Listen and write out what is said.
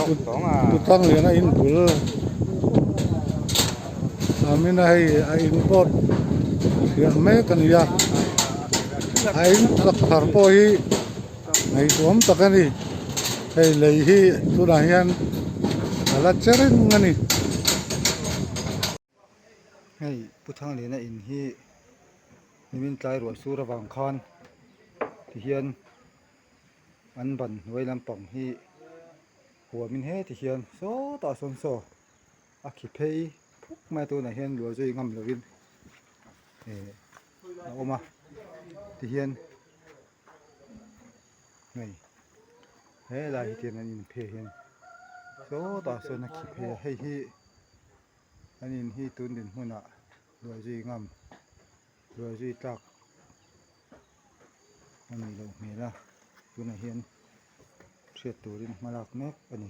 Tutangliana in bul amin a hei a in pawh thiah mek a ni a a in sak thar pawh hi ngaihtuam tak a ni hei lei hi tunah hian a la che reng a ni. Hei Pu Thangliana in hi nimin tlai ruah sur avang khan tihian an ban hnuai lampang hi huamin heti hian sawtah sawn saw a khi phei phuk mai a tunah hian luah zui ngam lovin eh a awm a tihian hei helai hi tian an inphei hian sawtah sawn a khi phei a hei hi an in hi tun dinhmunah luah zui ngam luah zui tlak a nih loh hmel a tunah hian hriat turin hma lak mek a ni.